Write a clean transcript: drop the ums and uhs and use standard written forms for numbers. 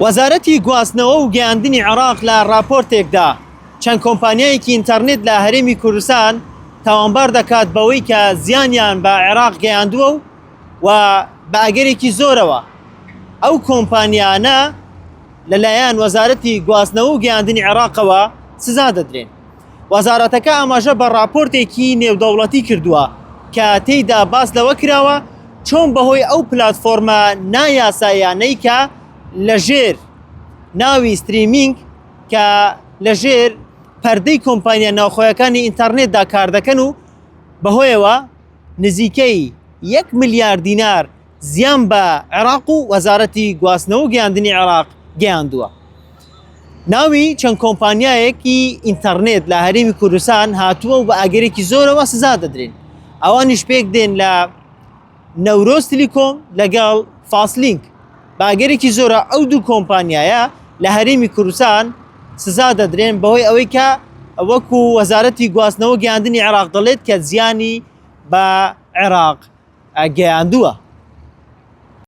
وەزارەتی گواستنەوە و گەیاندنی عێراق لە ڕاپۆرتێکدا چەند کۆمپانیایەکی ئینتەرنێت لە هەرێمی کوردستان تاوانبار دەکات بەوەی کە زیانیان بە عێراق گەیاندووە و و بە ئەگەرێکی زۆرەوە ئەو کۆمپانیانە لەلایەن وەزارەتی گواستنەوە و گەیاندنی عێراقەوە سزا دەدرێن. وەزارەتەکە ئاماژە بە ڕاپۆرتێکی نێودەوڵەتی کردووە کە تێیدا باس لەوە کراوە چۆن بەهۆی ئەو پلاتفۆرمە نایاساییانەی کە لەژێر ناوی streaming کە لەژێر پەردەی کۆمپانیا ناوخۆیەکانی ئینتەرنێتدا کاردەکەن و بەهۆیەوە نزیکەی یەک ملیار دینار زیان بە عێراق و وەزارەتی گواستنەوە و گەیاندنی عێراق گەیاندووە. ناوی چەند کۆمپانیایەکی ئینتەرنێت لە هەرێمی کوردستان هاتووە و بە ئەگەرێکی زۆرەوە سزا دەدرێن. ئەوانیش پێک دێن لە نەورۆز تلیکۆم لەگەڵ فاسلینک. بە ئەگەرێکی زۆرە ئەو دوو کۆمپانیایە لە هەرێمی کوردستان سزا دەدرێن بەهۆی ئەوەی کە وەکو وەزارەتی گواستنەوە گەیاندنی عێراق دەڵێت کە زیانی بە عێراق گەیاندووە.